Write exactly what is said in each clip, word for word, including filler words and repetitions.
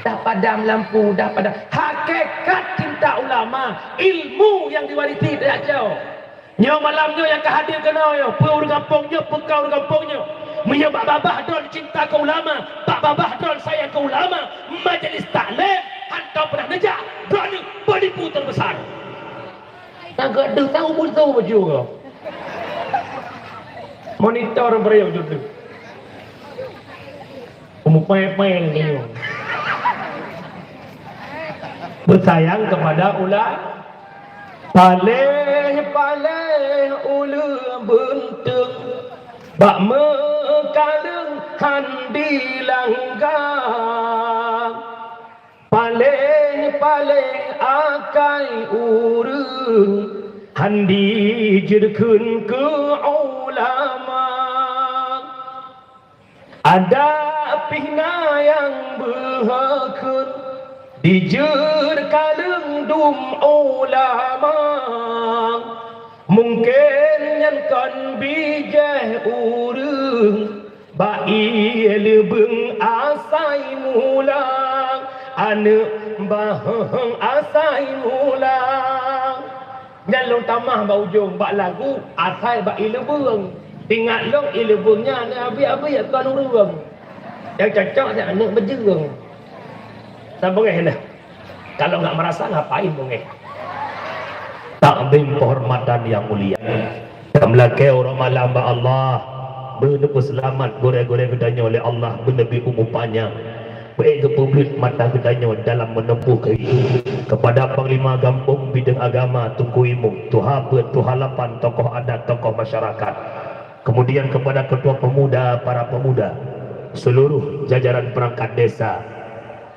Dah padam lampu, dah padam. Hakikat cinta ulama, ilmu yang diwarisi dari Aceh. Nyoe malam nyoe nyang ka hadir keunoe nyoe, peue ureuëng gampông nyoe, peue ka ureuëng gampông nyoe. Meunyoe bak babah droe cinta keu ulama, bak babah droe sayang keu ulama, majelis taklim hantom pernah neujak, droeneuh penipu terbesar. Nyang keu deuh tahu pun tahu baju kau. Monitor beriuk judul. Umupée-pée lagée nyoe. Beusayang kepada ulama. Paléh-paléh ulée beunteueng, bak meukaleueng han dilangga. Paléh-paléh akai ureuëng han dijeurkheun keu ulama. Adak pih na nyang beuhakheun dijeurkaleueng dum ulama. Mungken nyan kon bijéh ureuëng bak ié leubeueng asai mula, aneuëk baheueng asai mula. Nyan lôn tamah bak ujong, bak lagu asai bak ié leubeueng. Ingat lôn ié leubeueng nyan abiek-abiek kon ureuëng. Nyang cocok nyan aneuëk beujeueng. Saboh nyan. Kalau nggak merasa, ngapain mungeh? Takzim penghormatan yang mulia. Kamoe lakée uroe malam bak Allah, beuneupeuseulamat gurée-gurée geutanyoe lé Allah, beuneubri umu panyang, beu geupeubeuet mata geutanyoe dalam meuneumpôh keuhidupan. Kepada Panglima Gampông Bideueng Agama, Teungku Imum, Tuha Peuet, Tuha Lapan, tokoh adat, tokoh masyarakat. Kemudian kepada Ketua Pemuda, para pemuda, seluruh jajaran perangkat desa,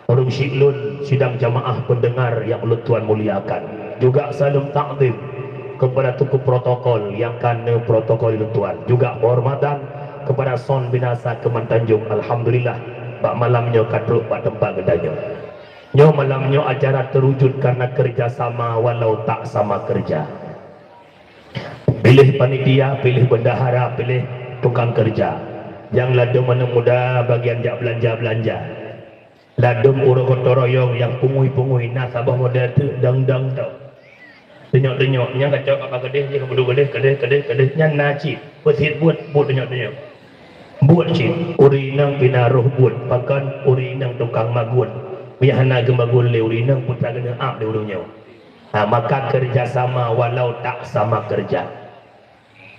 ureuëng syiek lôn, sidang jamaah pendengar yang ulôn tuan muliakan. Juga saleuem takzim kepada Teungku Protokol nyang ka neuprotokol ulôn tuan. Juga penghormatan kepada Son Binasa Keuman Tanjong. Alhamdulillah, bak malam nyoe ka trok bak teumpat geutanyoe. Nyoe malam nyoe acara terwujud karena kerjasama walau tak sama kerja. Piléh panitia, piléh bendahara, piléh tukang kerja. Nyang ladôm aneuëk muda bagian jak belanja-belanja. Ladôm uroe gotong royong nyang pungui-pungui na saboh model teuk dang-dang tau. Tunyok-tunyok nyang kacok apa keudeh, jih keudeh, keudeh, keudeh, keudeh, nyan na cit. Peusit buet, buet tunyok-tunyok. Buet cit, ureuëng inong pih na roh buet, pakon ureuëng inong tukang magun. Miyah hana geumagun lé ureuëng inong, putra keuneuk ap lé ureuëng nyoe. Ha, maka kerjasama walau tak sama kerja.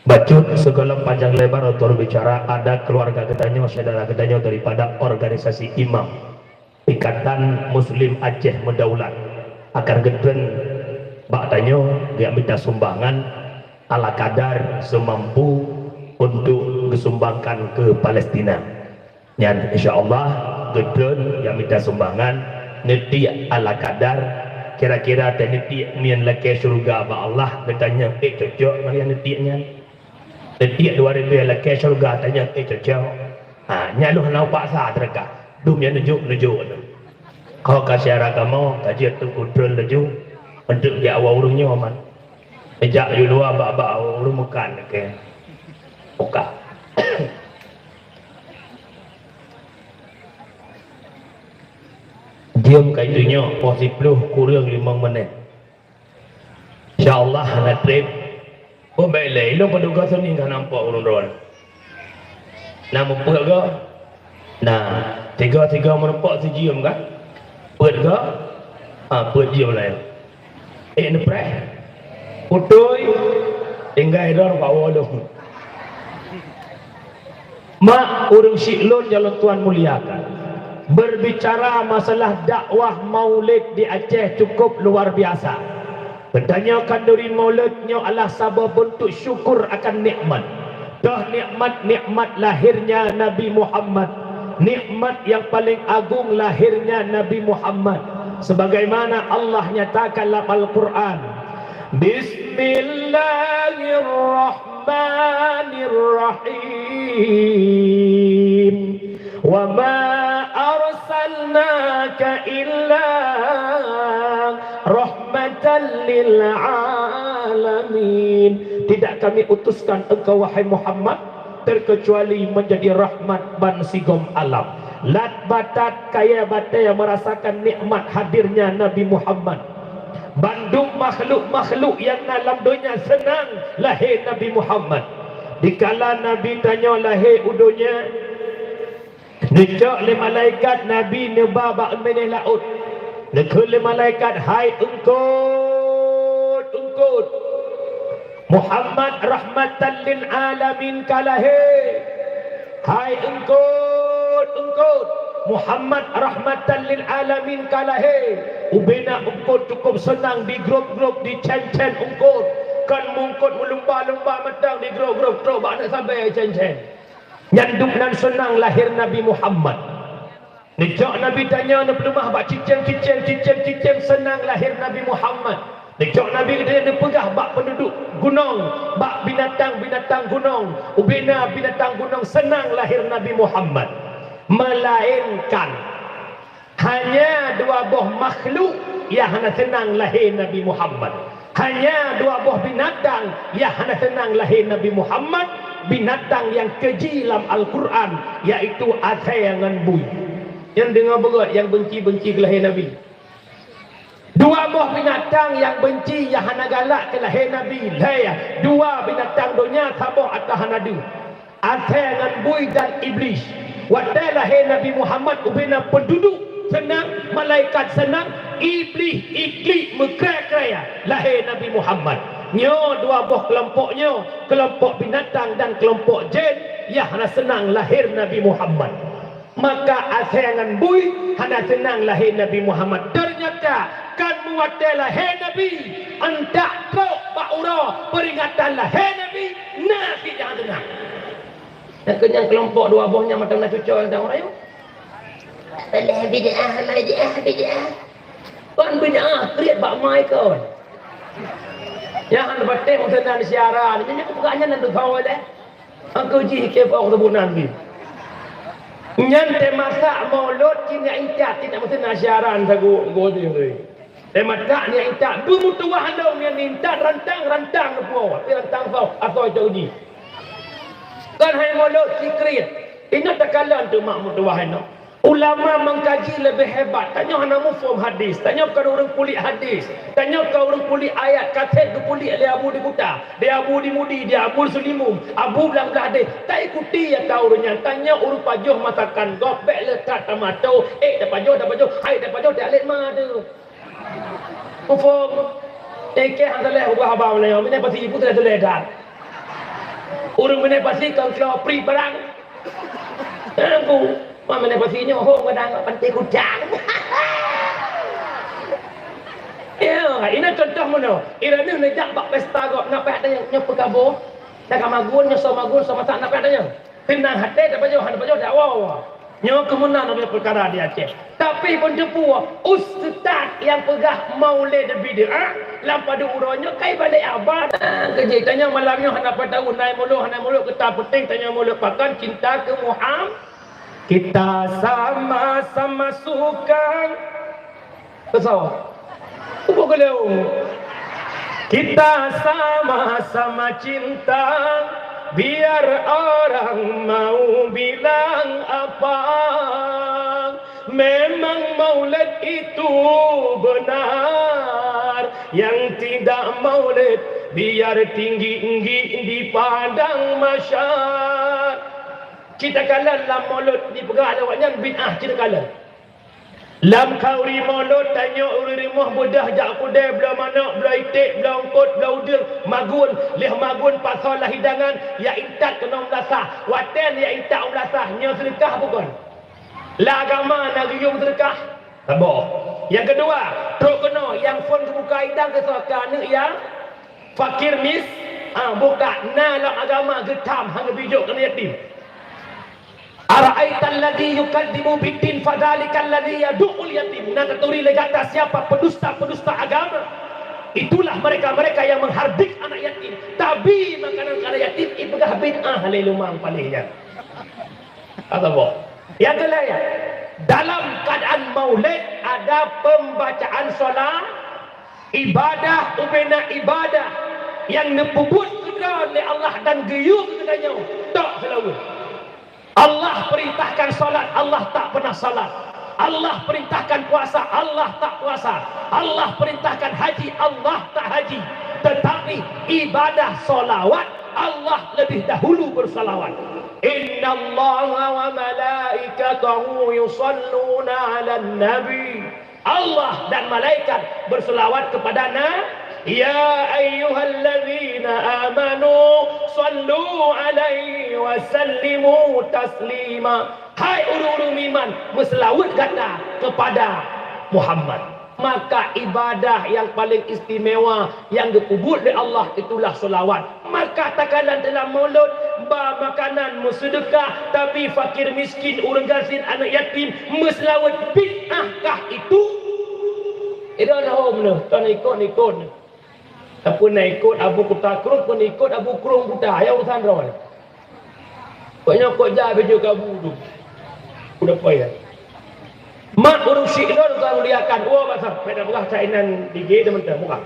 Bacut sigohlom panjang lebar untuk bicara, ada keluarga geutanyoe, syedara geutanyoe daripada organisasi imam Ikatan Muslim Aceh Meudaulat akan geutreun bak tanyoe, geujak mita sumbangan ala kadar seumampu untuk geusumbangkan keu Palestina. Nyan, insya Allah, geutreun nyang mita sumbangan, neutiek ala kadar, kira-kira teuneutiek nyan lakée syeuruga bak Allah, geutanyong, "Eh, cocok ngon nyang neutiek nyan?" Neutiek dua ribée lakée syeuruga, tanyong, "Eh, cocok?" Ha, nyan lôn hana paksa teureukah. Dum nyang neujok, neujok lom. Kau ka syara kamoe, ka jeuet teungku treun laju, untuk di awak ureuëng nyoe man. Neujak yue luwa bak-bak ureuëng meukan, oke. Buka. Jeuem ka itunyok poh siploh kureueng limong menit. Insya Allah hana treb. Pun baik lé, ilong paduka seuning ka nampak ureuëng droe. Na meupeuet ga? Na, tiga-tiga meureumpok sijeuem kan? Peuet ga? Ha, peuet jeuem laén. Eh, neupreh. Putui. Tinggai droe bak woe lom. Mak ureuëng syiek lôn nyang lôn tuan muliakan, berbicara masalah dakwah maulid di Aceh cukup luar biasa. Geutanyoe khanuri maulid nyoe adalah saboh beuntuk syukur akan nikmat. Toh nikmat, nikmat lahirnya Nabi Muhammad, nikmat yang paling agung lahirnya Nabi Muhammad, sebagaimana Allah nyatakan dalam Al-Quran, Bismillahirrahmanirrahim. Wa ma arsalnaka illa rahmatan lil alamin. Tidak kami utuskan engkau, wahai Muhammad, terkecuali menjadi rahmat ban sigom alam. Lat batat kayèe batèe meurasakan nikmat hadirnya Nabi Muhammad. Bandum makhluk-makhluk nyang na lam donya seunang lahé Nabi Muhammad. Dikala Nabi tanyoe lahé u donya, neucok lé malaikat Nabi neuba bak binéh laôt. Neukheun lé malaikat, "Hai eungkôt, eungkôt! Muhammad rahmatan lil alamin ka lahé! Hai eungkôt, eungkôt! Muhammad rahmatan lil alamin ka lahé!" Ubena eungkôt cukup seunang digrôb-grôb, dicén-cén eungkôt. Kon meungkôt meulumba-lumba mantong digrôb-grôb trôk bak aneuk sabé cén-cén. Nyan dum nan seunang lahé Nabi Muhammad. Neucok Nabi tanyoe neupeuleumah bak cicém-cicém, cicém-cicém seunang lahé Nabi Muhammad. Neucok Nabi tanyoe neupeugah bak peunduduek gunong, bak binatang-binatang gunong, ubena binatang gunong seunang lahé Nabi Muhammad. Meulaénkan hanya dua boh makhluk nyang hana seunang lahé Nabi Muhammad. Hanya dua boh binatang nyang hana seunang lahé Nabi Muhammad, binatang nyang keuji lam Al-Qur'an, yaitu asèe ngon bui. Nyan deungoe beugöt nyang beunci-beunci keu lahé Nabi. Dua boh binatang nyang beunci nyang hana galak keu lahé Nabi, lhèe, dua binatang donya saboh ata hana deuh. Asèe ngon bui dan Iblih. Watèe lahé Nabi Muhammad ubena peunduduek seunang, malaikat seunang, Iblih iklik meukrèe-krèe lahé Nabi Muhammad. Nyoe dua boh keulompok nyoe, keulompok binatang dan keulompok jén nyang hana seunang lahé Nabi Muhammad. Maka asèe ngon bui hana seunang lahé Nabi Muhammad. Teunyata kan meuwatèe lahé Nabi, antak trôk bak uroe peuringatan lahé Nabi, na cit nyang hana seunang. Nyang keu nyang keulompok dua boh nyan mantong na cucoe nyang ureueng. Alah bid'ah, alah bid'ah, bid'ah. Kon bid'ah, kriet bak mai kon. Nyang hana patéh meuteuna siaran, nyan peugah nyan na teukawa lé. Angkeu jih keu bawah ketubunan jih. Nyan teumasak maulud cit nyang intat, cit nyang meuteuna siaran sagoe, goe jih. Teumasak nyang intat, beumeutuwah lom nyang intat rantang-rantang neupuwoe, tapi rantang soe, asoe cok jih. Kon hai mulod sikriet. Ingat takalon teuma meutuwah inoe. Ulama mengkaji leubeh hebat. Tanyoe hana muphom hadis. Tanyoe kon ureueng pulik hadis. Tanyoe kon ureueng pulik ayat. Kasét geupulik lé Abu di Kuta, di Abu di Mudi, di Abu Sulimum, Abu Blang Blah Deh. Taikuti ata ureueng nyan. Tanyoe ureueng pajoh masakan gob, bèk le that tamato. Eh, tapajoh, tapajoh. Hai tapajoh, tak lét ma tu. Muphom? Eh, keh han saleh ubah haba meulayeue. Meunyoe pasi ibu saleh-saleh that. Ureueng meunyoe pasi kon klo pri barang. Aku, ma meunyoe pasi nyoe ho gadang pantai kudang. Ya, inoe contoh meunoe. Ireuneuh neujak bak pesta gob, na payah tanyong nyoe peukabo. Na ka magun, nyoe soe magun, soe masak, na payah tanyong. Teunang até tapajoh, hana tapajoh dak woe. Nyoe keuh meunan lagèe peukara di Aceh. Tapi peunteupeue, ustaz nyang peugah maulid bid'ah, lam padub uroe nyoe kai balek haba. Keujeuet tanyoe malam nyoe hana peue tahu, na mulod, hana mulod, keu ta peunteng tanyoe mulod pakon cinta keu Muham-, kita sama-sama suka. Beusama. Ubak geuleung. Kita sama-sama cinta, biar orang mau bilang apa. Memang maulid itu benar, yang tidak maulid biar tinggi-tinggi di padang mahsyar. Cit takalon lam mulod dipeugah lé awaknyan bid'ah, cit takalon. Lam khanduri mulod tanyoe ureueng rumoh beudôh jak keudè bloe manok, bloe iték, bloe eungkôt, bloe udeueng, magun, lheueh magun pasoe lam hidangan, jak intat keunoe meulasah. Watèe jak intat meulasah, nyoe seudeukah bukon? Lam agama na geuyue seudeukah? Saboh. Nyang keudua, trok keunoe nyang phôn geubuka idang keu soe, keu aneuk nyang fakir mis-, ah, buka, na lam agama geutam han geubri jok keu aneuk yatim. Ara'aital ladzi yukadzibu biddin fadzalikal ladzi yadu'ul yatim. Na taturi lé gata siapa pendusta-pendusta agama? Itulah mereka-mereka yang menghardik anak yatim. Tabi makanan keu anak yatim, ipeugah bid'ah lé lôn mang paléh nyan. Atawa nyang keulhèe, dalam keadaan maulid ada pembacaan solat, ibadah, ubena ibadah nyang neupeubuet keudroe lé Allah dan geuyue keu geutanyoe, tok seulaweuet. Allah perintahkan salat, Allah tak pernah salat. Allah perintahkan puasa, Allah tak puasa. Allah perintahkan haji, Allah tak haji. Tetapi ibadah salawat, Allah lebih dahulu bersalawat. Innallaha wa malaikatahu yusalluna 'alan nabi. Allah dan malaikat berselawat kepada Na-, "Ya ayyuhalladzina amanu sallu 'alaihi wa sallimu taslima." Hai ureuëng-ureuëng iman, meuseulaweuet gata kepada Muhammad. Maka ibadah yang paling istimewa yang geupeubuet lé Allah itulah selawat. Maka takalon dalam maulud, ba makanan, meuseudeukah, tapi fakir miskin, ureuëng gasien, aneuk yatim, meuseulaweuet, bid'ah kah itu? Idong lom neuh, kon ikot-ikot. Tapi na ikot Abu Kuta Krueng, kon ikot Abu Krueng Kuta, ya urusan droe. Kok nyoe kok jak baju kabu tu. Udah payah. Mak ureuëng syiek lôn ka muliakan, oh, basa, pada peugah cainan di G teman-teman, bukan.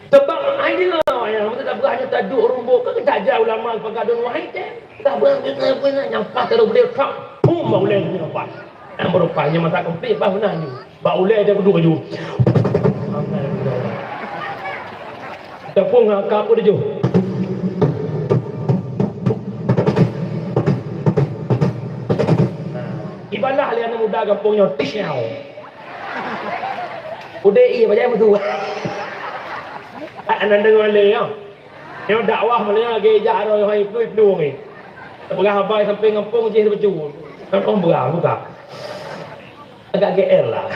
Sebab ai dia, yang masa tak peugah hanya tajuk rumbuk, kan tak ajar ulama pakai daun wahai teh. Tak peugah, peugah, peugah, nyampah taruh beliau, tak, pum, bak ulai nyampah. Yang berupa, yang masa kempit, bah, benar ni. Bak ulai dia kedua baju. Ataupun ngakak pun tujuh. Ibalah lé aneuk muda gampông nyoe, tisyau. Udé ié bajai beutôi. Aneuk deungoe lé nyoe. Nyoe dakwah meunyoe lagèe jak roh hai plu-plu ngi. Peugah haba sampai gampông jih beutôi. Kan oh beurah buka. Agak G R lah.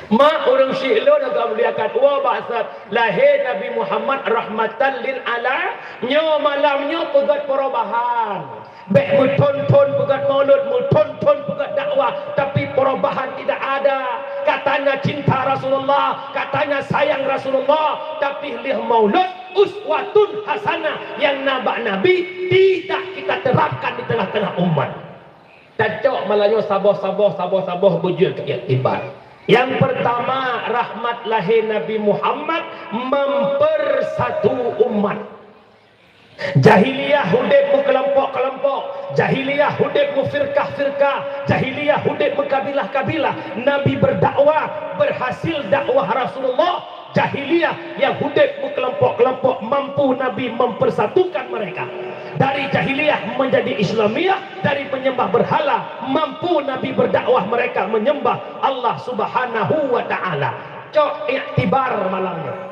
Mak ureuëng syiek lôn nyang ka muliakan, wa ba'sat, lahé Nabi Muhammad rahmatan lil ala, nyoe malam nyoe peugöt perubahan. Bèk meuthon-thon peugöt maulud, meuthon-thon peugöt dakwah, tapi perubahan tidak ada. Katanya cinta Rasulullah, katanya sayang Rasulullah, tapi lheueh maulud uswatun hasanah nyang na bak Nabi tidak kita terapkan di tengah-tengah umat. Tacok malam nyoe saboh-saboh, saboh-saboh beujeuet keu iktibar. Yang pertama, rahmat lahé Nabi Muhammad mempersatu umat. Jahiliyah udép meukelompok-kelompok, jahiliyah udép meufirkah-firkah, jahiliyah udép meukabilah-kabilah. Nabi berdakwah, berhasil dakwah Rasulullah, jahiliyah yang udép meukelompok-kelompok mampu Nabi mempersatukan mereka. Dari jahiliyah menjadi Islamiyah, dari menyembah berhala, mampu Nabi berdakwah mereka menyembah Allah Subhanahu wa Ta'ala. Cok iktibar malam nyoe.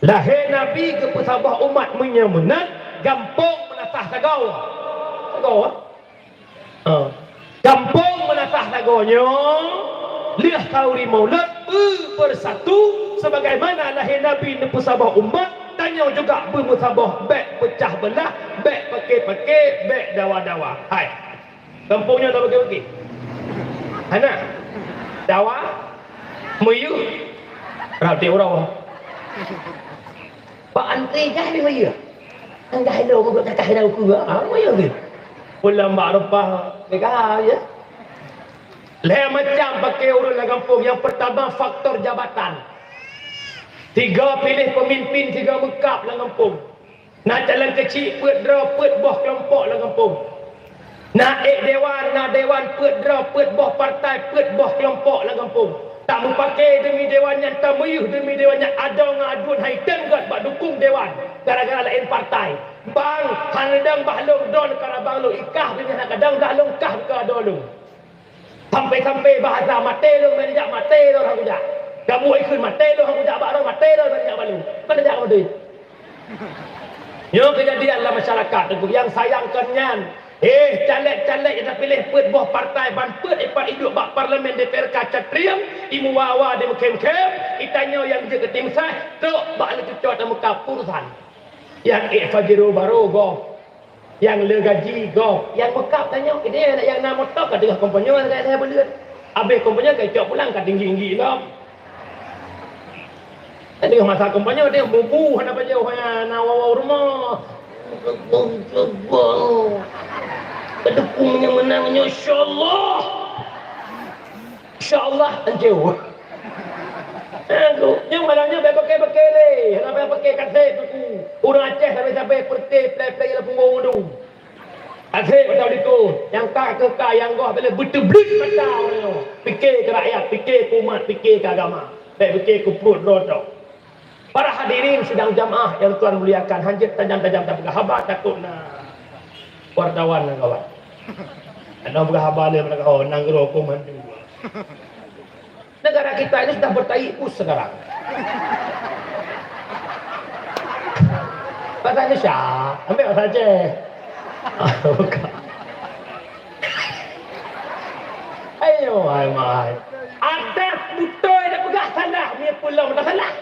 Lahé Nabi geupeusaboh umat meunyoe meunan, gampông Meunasah Sagoe. Sagoe, eh? Ha. Gampông Meunasah Sagoe nyoe, lheueh khanduri maulud, beupersatu, sebagaimana lahé Nabi neupeusaboh umat, tanyoe juga beumeusaboh, bèk peucah beulah, bèk paké-paké, bèk dawa-dawa. Hai. Gampông nyoe tapaké-paké. Hana. Dawa. Meuyeuh. Rab teuh uroe. Bak antre gah di meuyeuh. Anggah lo meugot kakah na uku. Ah, meuyeuh geuh. Pulang bak reupah. Mega ya. Lhèe macam paké ureueng lam gampông. Yang pertama faktor jabatan. Tiga piléh pemimpin, tiga meukab lam gampông. Na calon keuchik peuet droe peuet boh keulompok lam gampông. Na ék dewan, na dewan peuet droe peuet boh partai peuet boh keulompok lam gampông. Tameupaké deumi dewan nyan, tameuyeuh deumi dewan nyan, adoe ngon aduen han item göt bak dukung dewan gara-gara laén partai. Bang, han dang bah lôn droe, karena bang lôn ikah, deungon hana kadang dah lôn kah keu adoe lôn. Sampai-sampai bahasa maté lôn, ban jak maté lôn, han kujak. Kamoe ikheun maté lôn, han kujak bak droe, maté lôn, ban jak bak lôn. Mana jak maté? Nyoe keujadian lam masyarakat, Teungku, nyang sayangkan nyan. Eh, caleg-caleg nyang tapiléh peuet boh partai ban peuet ipat iduek bak parlemen D P R ka catrieng, imeuwa-wa di meukhém-khém, itanyoe nyang jeuet keu tim sah, trok bak leucucot dan meuka urusan. Nyang ék Fajero baro gob. Nyang le gaji gob, nyang meukab tanyoe, ideh nyang na moto ka teungoh kompanyue lagèe lhèe buleuen. Abéh kompanyue ka icok pulang ka tinggi-tinggi lom. Ka teungoh masa kompanyue deh bubu hana pajoh, hana wawa rumoh. Ka dukung nyang meunang nyoe, insyaallah. Insya Allah, hancô. Aku, nyoe malam nyoe bèk paké-paké lé. Hana payah paké kasét aku. Ureueng Aceh sabe-sabe peureuté play-play lam punggong tu. Akhé mata itu, nyang ka keu ka nyang goh boleh beuteubleuet mata ureuëng nyoe. Pike keu rakyat, pike keu umat, pike keu agama. Bék pike keu pruet droe droe. Para hadirin sidang jamaah yang Tuhan muliakan, hanjeuet tajam-tajam tapeugah haba takot na wartawan ngon kawan. Ada peugah haba lé mereka, oh, nanggroe hukum hantu. Negara kita ini sudah bertahi us sekarang. Bahasa Indonesia, ambil bahasa Aceh. Bukan. Ayo, hai mai. Ada betul dia peugah salah, dia pulang dah salah.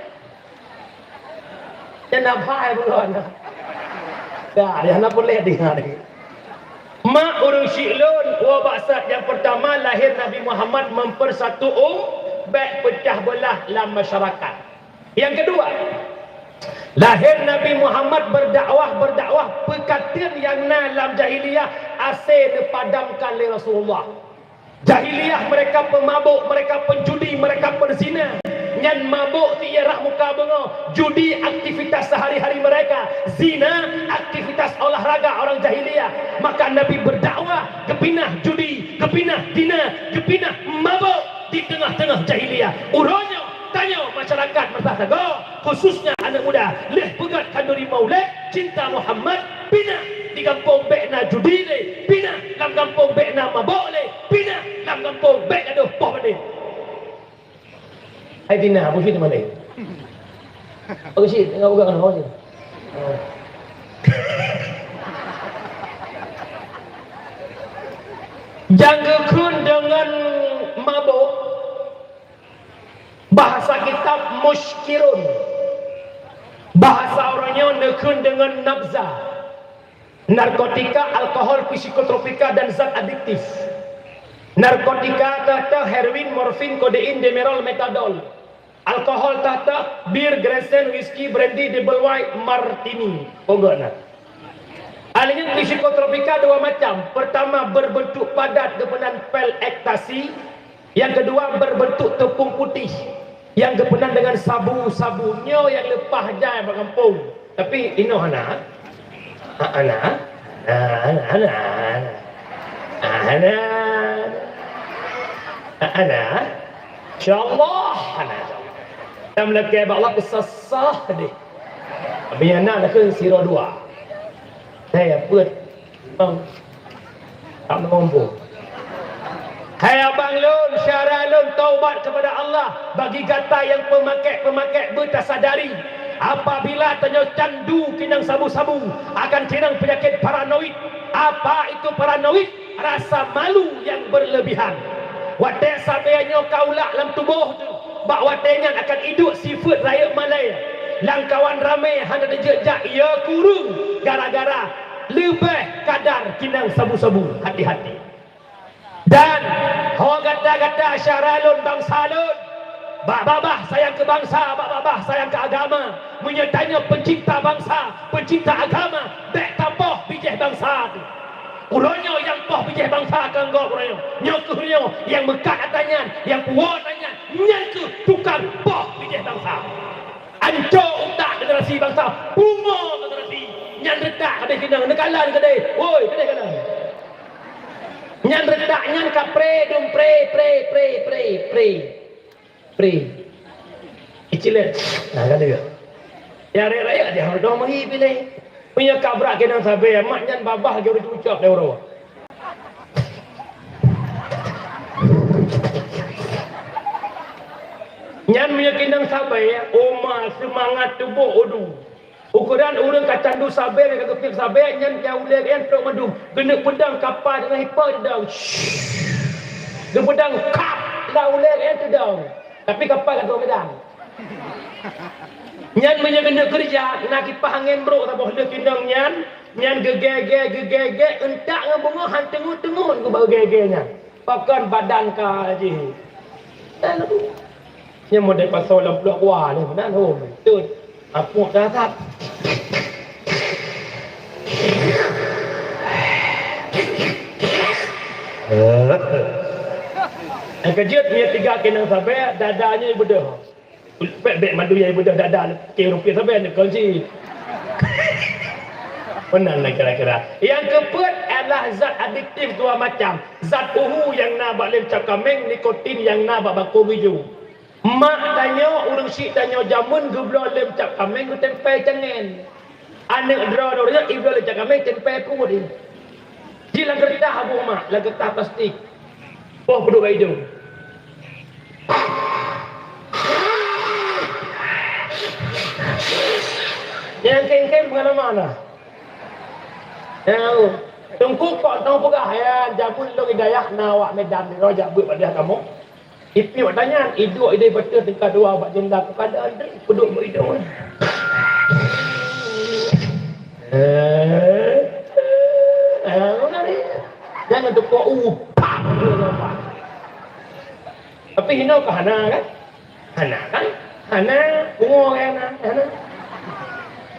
Nyang na phai bunoe na. Ya, nyang na puléh di hari. Mak ureuëng syiek lôn, wa baksat nyang pertama lahir Nabi Muhammad mempersatu um, bék pecah belah lam masyarakat. Yang kedua, lahir Nabi Muhammad berdakwah, berdakwah peukateun nyang na lam jahiliyah asé neupadamkan lé Rasulullah. Jahiliyah mereka pemabuk, mereka penjudi, mereka penzina. Nyan mabuk di rah muka beungoh, judi aktivitas sehari-hari mereka, zina aktivitas olahraga orang jahiliyah. Maka Nabi berdakwah, geupinah judi, geupinah zina, geupinah mabuk di tengah-tengah jahiliyah. Uroe nyoe, tanyoe masyarakat masa sagoe, khususnya anak muda, lheueh peugét khanduri maulid, cinta Muhammad, pinah di gampông bék na judi lé, pinah lam gampông bék na mabok lé, pinah lam gampông bék gadoh poh bandéh. Hai pinah, busyit teuma lé. Busyit, tengah buka kena busyit. Nyang geukheun deungon mabok, bahasa kitab muskirun. Bahasa uroe nyoe neukheun deungon nabza. Narkotika, alkohol, psikotropika, dan zat adiktif. Narkotika, teuh-teuh heroin, morfin, kodein, demerol, metadol. Alkohol, teuh-teuh bir, gresen, whisky, brandy, double wine, martini. Pokok na. Ahli nyan psikotropika dua macam. Pertama, berbentuk padat, geupeunan pil ekstasi. Yang kedua, berbentuk tepung putih. Yang geupeunan dengan sabu-sabu. Nyoe nyang leupah jai bak gampông. Tapi inoe hana. Ha, hana. Ha, hana, hana. Ha, hana. Ha, hana. Insya Allah, hana. Nyang meulakée bak Allah keusasah deh. Tapi nyang na, na keu siro dua. Hai, apa? Bang. Tak mampu. Hai abang lôn, syedara lôn, taubat kepada Allah. Bagi gata nyang peumakét-peumakét, beutasadari. Apabila tanyoe candu keu inong sabu-sabu, akan keu inong peunyakét paranoid. Apa itu paranoid? Rasa malu yang berlebihan. Watée sabe nyoe ka ulak lam tuboh teuh, bak watée nyan akan iduek sifeuet rayeuk malée. Lam kawan ramé hana teujeuet jak, ie kureueng gara-gara leubeh kadar keu inong sabu-sabu. Hati-hati. Dan ho gata-gata syedara lôn, bansa lôn, bak babah sayang keu bansa, bak babah sayang keu agama. Meunyoe tanyoe peucinta bansa, peucinta agama, bék tapoh bijéh bansa teuh. Uroe nyoe nyang poh bijéh bansa keu gob uroe nyoe. Nyoe kheueh nyoe nyang meukat atra nyan, nyang puwoe atra nyan, nyan kheueh tukang poh bijéh bansa. Anco utak generasi bansa, pungo generasi. Nyan reutak habéh keunoe, neukalon keudeh. Woi, keudeh kalon. Nyan reutak nyan ka pre dum pre, pre, pre, pre, pre. Pri. Icilet. Nah, kan dia. Ya, rakyat-rakyat dia harus dong menghi pilih. Punya kabrak kena sabe, mak nyan babah lagi ureuëng cucok dia ureuëng. Nyan meunyoe keuneuk sabe, oma seumangat tuboh udu. Ukoran ureuëng ka candu sabe, ka geupiep sabe, nyan nyang ulée nyan trok mandum. Geuneuk peudong kapa deungon hipa deudong. Geupeudong kap lam ulée nyan teudong. Tapi kapa ka trok meudong. Nyan meunyoe geuneuk keureuja, na kipah angén brok saboh lheueh keunong nyan, nyan geugege, geugege, euntak ngon beungoh han teungeut-teungeut geuba geugege nyan. Pakon badan ka jih. Nyan model pasoe lam pluek wa ni, meunan hom. Tut. Apuk dah sat. Nyang keujeuet nyoe tiga keunong sabe, dada nyoe beudôh. Bék, bék mandum nyang beudôh dada, keu rupiah sabe nyoe kunci. Meunan lah kira-kira. Nyang keupeuet adalah zat adiktif dua macam. Zat uhu nyang na bak lem cap kaméng, nikotin nyang na bak bakong ijo. Mak tanyoe, ureueng syiek tanyoe jameun geubloe lem cap kaméng geutempel cangén. Aneuk droeneuh nyoe ibloe lem cap kaméng tempel pruet jih. Jih lam keureutah abu mak, lam keureutah plastik. Poh peuduek bak idong. Nyang kém-kém pengalaman lah. Nyang teungku kok tong peugah ya, jameun lôn di dayah na awak Medan nyoe jak beuet bak dayah kamoe. Ipiôh tanyan, iduek ideh bateue tingkat dua bak jendela ku kada Andre peuduek bak idong. Eh, eh, mana ni? Jangan tu kok uh, pak. Tapi hino ka hana kan? Hana kan? Hana, pungo kan hana? Hana.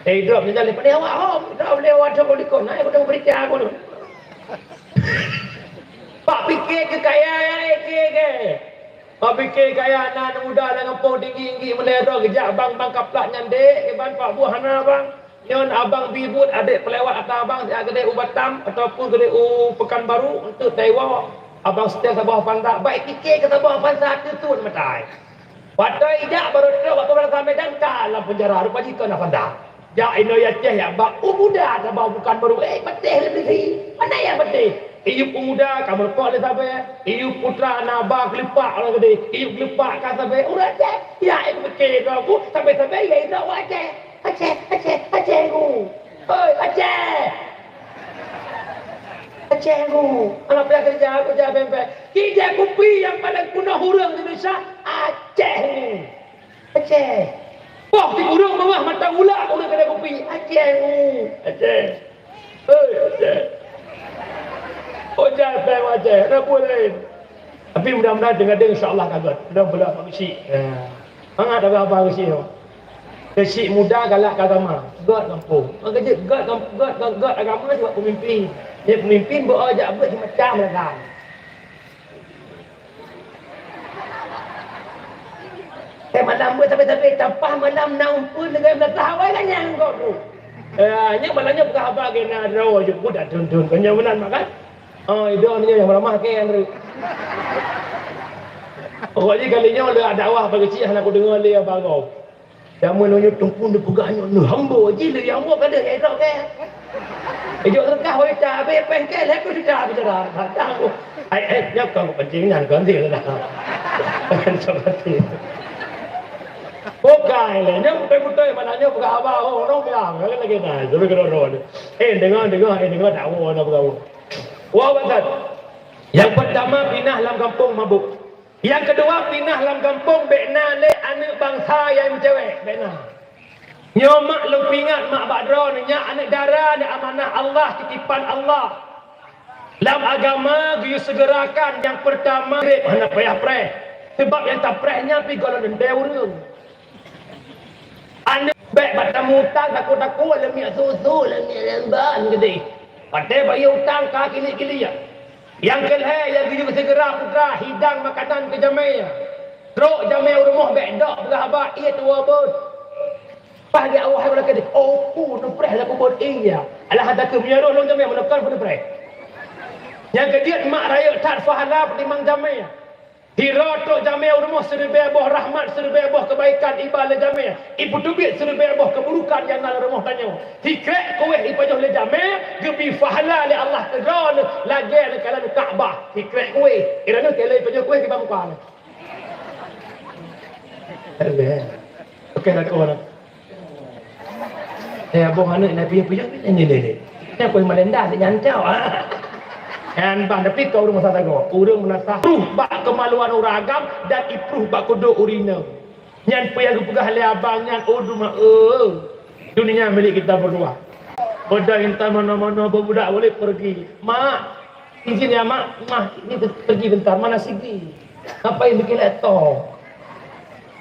Eh, drop ni dah lepas ni awak hom, drop ni awak drop di kona, aku dah berita aku tu. Pak fikir ke kaya ya, fikir ke. Pak fikir kaya anak muda lam gampông tinggi-tinggi mulai droe geujak bang-bang kaplak nyan dek, iban pak buah hana bang. Nyon abang bi buet adek peulewat ata abang siat keudeh u Batam ataupun keudeh u Pekanbaru untuk taiwo. Abang setel saboh panda, baik fikir ke saboh panda tu tun matai. Watèe ijak barô trok bak peumeulasah Medan ka lam peunjara, rupa jih kon na panda. Jak inoe Aceh jak bak u muda saboh bukan baru, eh, peuteh lé bisi. Mana nyang peuteh? Iyup u muda ka meureumpok lé sabe, iyup putra na ba keulupak orang gede, iyup keulupak ka sabe. Ureueng Aceh, ya, eh, pike droe ku, sabe-sabe ya idroe Aceh. Aceh, Aceh, Aceh ku. Hoi, Aceh! Aceh ku. Anak payah kerja, aku jak beng-beng. Kijak kupi nyang paleng peunoh ureueng Indonesia, Aceh ku. Aceh. Poh di ureueng meuah mata ulak ureueng kedai kupi. Aceh. Aceh. Hei, Aceh. Ojai pèng Aceh. Ada pun lain. Tapi mudah-mudahan teugadeng insya-Allah ka gèt. Mudah-mudahan Pak Geuchik. Ya. Mangat ada haba Geuchik tu. Geuchik muda galak ke agama. Gèt gampông. Maka jeuet gèt gam-, gèt, gèt, gèt agama sebab pemimpin. Jadi pemimpin beu jak beuet semacam lah kan. Eh, malam buet sabe-sabe tapah malam na umpun dengan belah awai kan nyang kok tu. Eh, nyan malam nyoe peugah haba ke na droe je pun dak dun-dun. Kan nyan meunan mak kan? Oh, idong nyoe nyang ramah ke Andrew. Pokok jih kali nyoe le dakwah bagi cik hana ku deungoe le bagoe. Jameun nyoe teungku neupeugah nyoe neuhambo jih lé nyang boh ka deuh ya idok ke. Ijok teuka wanita habéh pengke lé ku sida bicara. Datang ku. Ai, ai, nyoe kon penting nyan kon dia dah. Bukai lé nyoe beutôi-beutôi mana nyoe peugah haba oh orang bilang lagi nah. Jadi kena roh. Eh dengar dengar eh dengar dakwah nak peugah. Wah betul. Yang pertama pinah lam kampung mabuk. Nyang keudua, pinah lam gampông bék na lé aneuk bansa nyang meucewek, bék na. Nyoe mak lôn peuingat mak bak droeneuh nyan aneuk dara nyan amanah Allah, titipan Allah. Lam agama geuyue seugerakan nyang peurtama, hana payah preh. Sabab nyang tapreh nyan pi gohlom teuntèe ureueng. Aneuk bék bak tamu utang takot-takot lé miet susu, lé miet lembah gede. Patéh bayeue utang ka kilik-kilik. Nyang keu lhèe nyang geuyue seugera putra hidang makanan keu jamé. Trok jamé u rumoh bék dok peugah haba ié tuwoe beuet. Paih gét Allah hai lagèe, "Oh, ku neupreh lagu beuet ié." Alah hata keu meunyoe roh lôn jamé meunokon peuneupréh. Nyang keujeuet mak rayeuk that pahala peutimang jamé. Hiro trok jamé u rumoh siribèe boh rahmat, siribèe boh keubaikan iba lé jamé, ipeuteubiet siribèe boh keuburukan nyang na lam rumoh tanyoe. Sikrek kuweh ipajoh lé jamé, geubi pahala lé Allah keu droeneuh lagèe neukalon Ka'bah. Sikrek kuweh, iraneuh keu lé ipajoh kuweh kiban muka nyoe. Oke, lakoe. Eh, abang aneuk na piôh-piôh ni, ni, ni, ni. Ni pun melenda ni nyan tau. Nyan bah, tapi kau ureueng masa sagoe. Ureueng meunasah pruh bak keumaluan ureueng agam dan ipruh bak kudok ureueng inong. Nyan peue nyang geupeugah lé abang nyan, oh, duma, eh. Dunia milik kita berdua. Padahal entah mana-mana budak boleh pergi. Mak, izin ya, Mak. Mak, ini pergi bentar. Mana Sigi? Ngapain bikin laptop?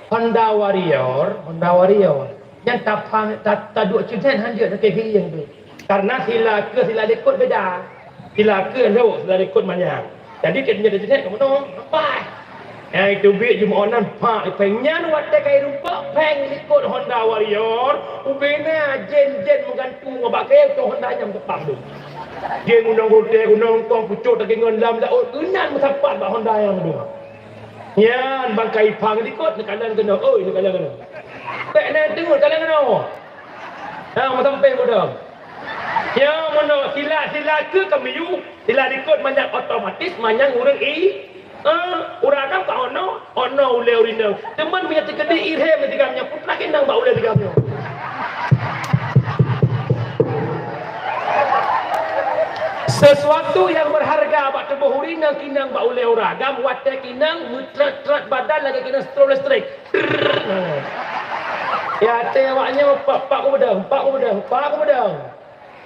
Honda Warrior, Honda Warrior. Nyan tapang, ta-, taduek ceudet hanjeuet sakét gieng tu. Karena sila ke sila likot beda. Sila ke lhok, sila likot manyang. Jadi, kita jadi ceudet kat mana? Nampak. Eh, teubiet jimeu'oh nan, pak, ipéng nyan watée ka irumpok, péng likot Honda Warrior, ubena jen-jen meugantung bak kayée, tu Honda nyan teupang tu. Jen gunong rutée, gunong kong, pucok daging ngon lam laôt, keunan meusapat bak Honda nyan tu. Nyan bangkai pang likot, neukalon keunoe, oi, neukalon keunoe. Pék nan teungoh, neukalon keunoe. Ha, meusampéng budong. Ya, meunoe, sila-sila keu kamiyu, sila likot manyang otomatis, manyang ureuëng i, Eh, ureuëng agam ka ono, ono ulée ureuëng inong. Teuma meunyoe teukeudi irhém digam nyoe, peue lagée inong bak ulée digam nyoe. Sesuatu yang berharga bak tuboh ureuëng inong, keu inong bak ulée ureuëng agam, watée keu inong meutrat-trat badan lagée keu inong strobe listrik. Ya, até awak nyoe, pak, pak ku beudong, pak ku beudong, pak ku beudong.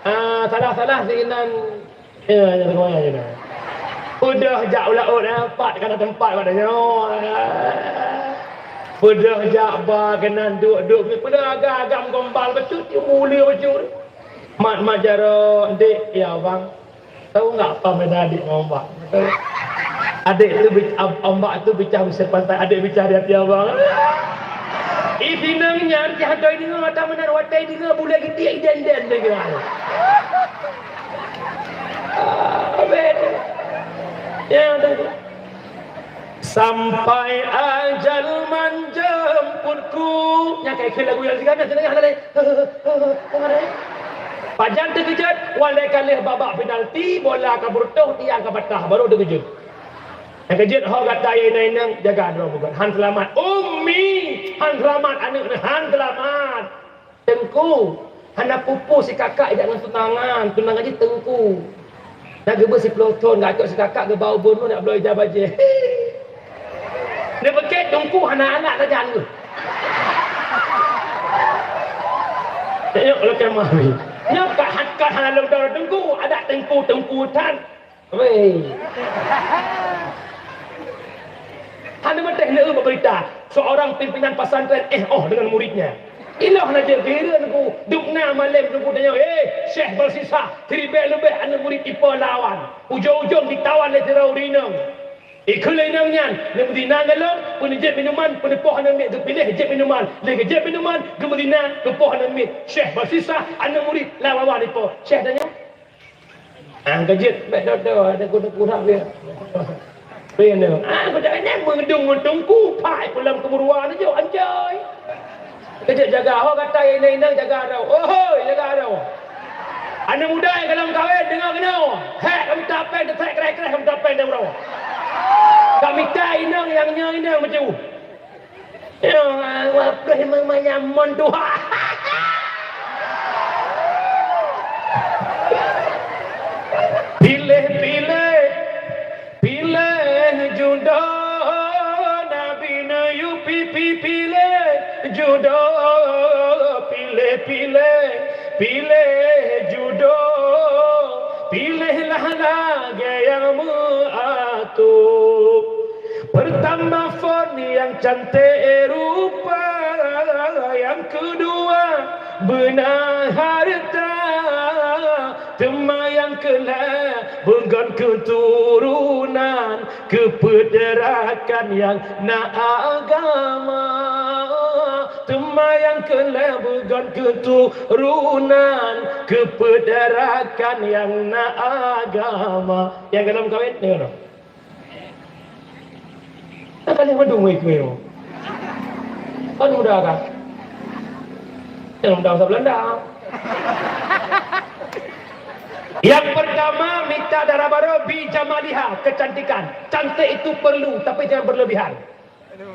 Ah, salah-salah sinan. Ya, ya, semuanya je dah. Peudeuh jak u laôt, eh, pat ka na teumpat pada nyoe. Peudeuh jak ba keunan duek-duek, peudeuh agam-agam gombal bacut, mulia bacut. Mat-mat jaroe, "Dek, ya abang, tahu enggak apa beda adik sama ombak?" Adik tu bi-, ab-, ombak tu pecah besar pantai, adik pecah di hati abang. Ih, sinang nyan, si hadoi deungoe, mata meunan watée deungoe, bulée geudiek, iden-iden deungoe. Ah, beda. Ya, dah tu. Sampai ajal menjemputku. Nyang kai keu lagu nyang siga na, teudeungoe hana lé. Pajan teukeujot, walai ka lheueh babak penalti, bola ka beureutoh, tiang ka patah, baru teukeujot. Nyang keujot, ho gata inong-inong, jaga droe beugot. Han seulamat. Ummi! Han seulamat, aneuëk nyoe, han seulamat. Teungku, hana peue-peue si kakak jak ngon tunangan, tunangan jih teungku. Na geubeuet siploh thon, gacok si kakak geuba ubon nak bloe ija bajée. Neupeukét teungku hana anak sajan geuh. Tengok leukai mami. Nyoe ka han, ka hana lôn dara teungku, adak teungku, teungku tan. Weh. Hana meudeh lé bak berita, seorang pimpinan pesantren éh oh dengan muridnya. Iloh na jeuet geuhireuen ku, dubna malém ku tanyong, "Hei, Syekh Balsisah, siribée leubeh aneuëk murid ipo lawan. Ujong-ujong ditawan lé sidroe ureuëng inong. Ikheun lé inong nyan, neumeuzina ngon lôn, peuneujép minuman, peuneupoh aneuëk miet, geupiléh jép minuman. Lé geujép minuman, geumeuzina, geupoh aneuëk miet. Syekh Balsisah, aneuëk murid, lawan-lawan ipo." Syekh tanyong, Ah, ka jeuet, bék dodo, ada guna-guna dia. Dia ni, ah, kau jangan nyang mengedung ngon teungku, pai pulang ke Murua ni jok, anjay. Ka jeuet jaga, ho kata inong-inong jaga droe. Ohoi, jaga droe. Aneuk muda nyang galom kawén, deungoe keunoe. Hék, ka mita péng, teusék kreh-kreh, ka mita péng, deungoe. Ka mita inong nyang nyoe inong macam. Nyoe, wapréh memang nyan mon tuha. Piléh, piléh, piléh judoe, Nabi neuyue pi-, pi-, piléh judoe, piléh, piléh, piléh judoe, piléhlah lagée nyang meuatoe. Peurtama phon nyang canték rupa, nyang keudua beuna hareuta, teuma nyang keulhée beugon keuturonan, keupeuet rakan nyang na agama. Teuma nyang keulhée beugon keuturonan, keupeuet rakan nyang na agama. Nyang galom kawén, deungoe. Nah, kalian mendung weh kue. Kan muda kan? Yang muda masa Belanda. Yang pertama, minta dara baru bi jamaliha, kecantikan. Cantik itu perlu, tapi jangan berlebihan.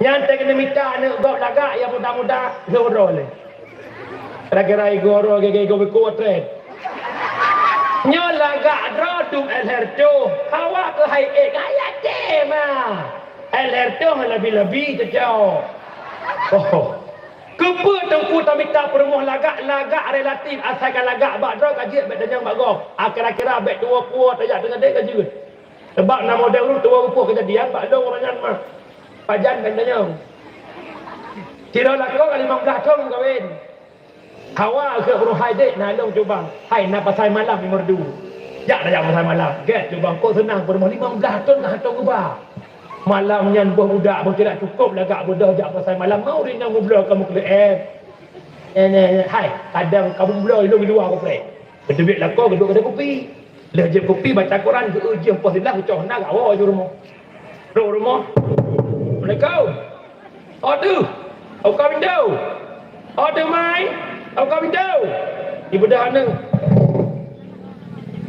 Nyan teuh keuneuk mita aneuk gob lagak nyang muda-muda lheueh droe lé. Kira-kira igoe droe gege igoe beuko tren. Nyoe lagak droe dum L R toh, hawa keuhai ék gaya tema. L R toh labi-labi teucok. Oh. Keupeue teungku tamita peurumoh lagak, lagak relatif asai ka lagak bak droe ka jeuet bék tanyong bak gob. Ah, kira-kira bék tuwoe puwoe tajak teungadeh ka jeuet. Sabab na model ureuëng tuwoe rupoh keujadian bak lôn uroe nyan mah. Pajan ban tanyong. Sidroe lakoe ka limong blaih thon meukawen. Hawa keu ureuëng hai dek na lôn cuba. Hai na pasai malam di merdu. Jak tajak pasai malam. Gét cuba kok seunang peurumoh limong blaih thon ka hantom geuba. Malam nyan boh budak boh ceurak cukôp lagak beudôh jak pasai malam, mau ureueng inong meubloe kamoe keu leu'en. Eh, neh, neh, hai, kadang kamoe meubloe ilong di luwa, kamoe preh. Beuteubiet lakoe geuduek keude kupi. Lheueh jép kupi baca Quran, geu-eu jih poh silah geucok hana gawoe ju rumoh. Rôh rumoh. Assalamualaikum. Oh tu. Buka pintu. Oh tu mai. Buka pintu. Ibeudôh aneuk.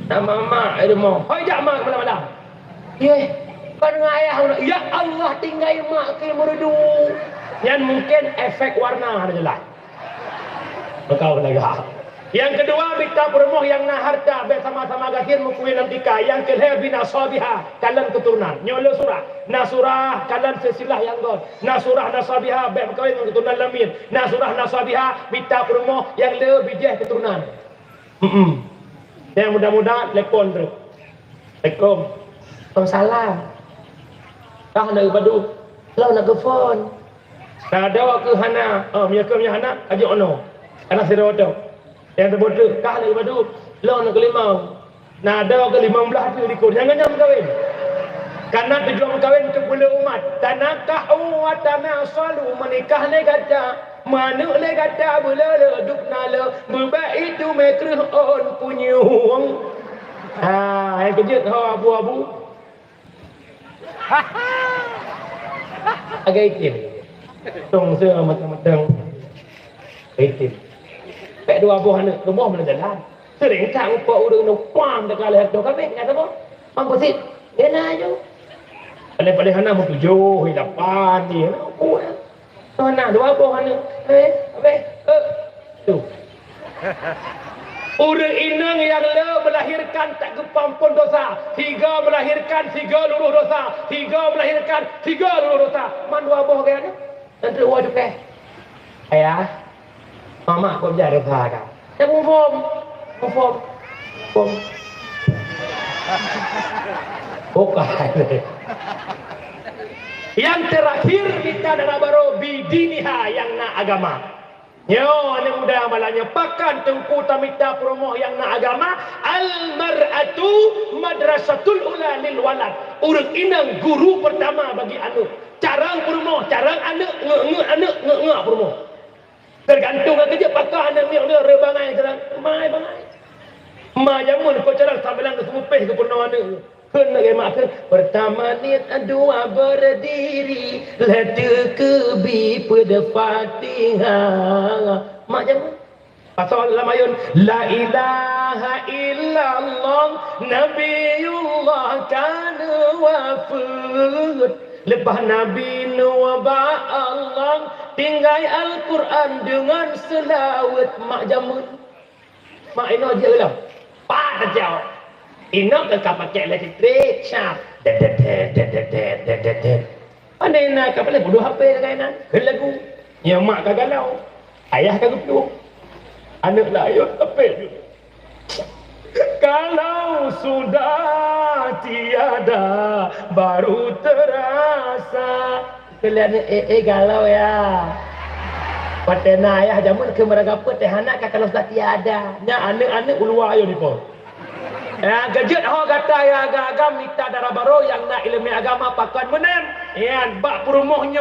Nama mak di rumoh. Hoi jak mak malam-malam. Yeh, kon ngon ayah uroe. Ya Allah, tinggai mak keu meureudu. Nyan mungkin efek warna hana jeulaih. Maka lagak. Nyang keudua, mita peurumoh nyang na hareuta, bèk sama-sama gasien meukawen lam tika. Nyang keulhèe, binasabiha, kalon keuturonan. Nyoe le surah. Nasurah, kalon silsilah nyang göt. Nasurah, nasabiha, bèk meukawen ngon keuturonan lamin. Nasurah, nasabiha, mita peurumoh nyang le bijèh keuturonan. Hmm. Nyang muda-muda, telepon terus. Assalamualaikum. Waalaikumsalam. Kah na geupadu? Lôn na geuphôn. Na adoe keu hana? Oh, meunyoe keu meunyoe hana, ka jok noe. Kana sidroe toh. Nyang teubeutôi, kah na geupadu? Lôn na geulimong. Na adoe keu limong blaih teuk likot. Nyang ngon nyan meukawen. Kana tujuan meukawen untuk peuleueh umat. Tanakahu wa tanasalu, meunikah lé gata. Manök lé gata beuleuleuk dub na le, beubak itu mé kreueh ôn punyueng. Ha, nyang keujeuet ho abu-abu. Agak item. Tong se matang-matang. Item. Pek dua boh aneuk rumoh mana jalan. Sering tak upah ureueng numpang dekat leher tu kami kena apa? Mampu sit. Dia nak aja. Paling-paling hana mau tujuh, lapan ni. Hana. Hana dua boh aneuk. Eh, habis. Eh. Tu. Ureueng inong nyang le melahirkan tak geupampon dosa, tiga melahirkan tiga lurus dosa, tiga melahirkan tiga lurus dosa. Man dua boh gaya ni. Tentu dua cukai. Ayah, mama kok jadi dosa kan? Saya confirm. Confirm. Confirm. Bukan. Yang terakhir kita dara baro bidiniha yang na agama. Nyoe aneuk muda malam nyoe pakan teungku tamita peurumoh yang na agama, al mar'atu madrasatul ula lil walad. Ureueng inong guru pertama bagi aneuk. Carang peurumoh, carang aneuk, ngeuk-ngeuk aneuk, ngeuk-ngeuk peurumoh. Tergantung ka keujeuet pakon aneuk miet nyoe, re bangai, re bangai. Ma jameun ko carang sambilan geuseumeupéh geupeurunoe aneuk. Kheun lagèe mak kheun, pertama niet, dua berdiri, lhèe teukeubi peuet Fatihah. Mak jameun. Pasoe lam ayôn, la ilaha illallah, Nabiullah ka neuwafeuet. Leupah Nabi Nuh bak Allah, tinggai Al-Quran deungon seulaweuet mak jameun. Mak inoe jeuet lom. Pat teucok. Inoe ka, ka pakai elektrik, syap. Det, det, det. Pandai na ka paléng budoh H P lagèe nan. Keu lagu. Nyoe mak ka galau. Ayah ka geuplueng. Aneuk layôt tapék jeuet. Kalau sudah tiada, baru terasa. Keulian eh, eh, galau ya. Watèe na ayah jameun keu meuraga peuet teuh aneuk ka kalau sudah tiada. Nya aneuk-aneuk uluwa ayo dipo. Ya, geujeuet ho gata ya agam-agam mita dara baro nyang na ileumèe agama pakon meunan. Ya, bak peurumoh nyoe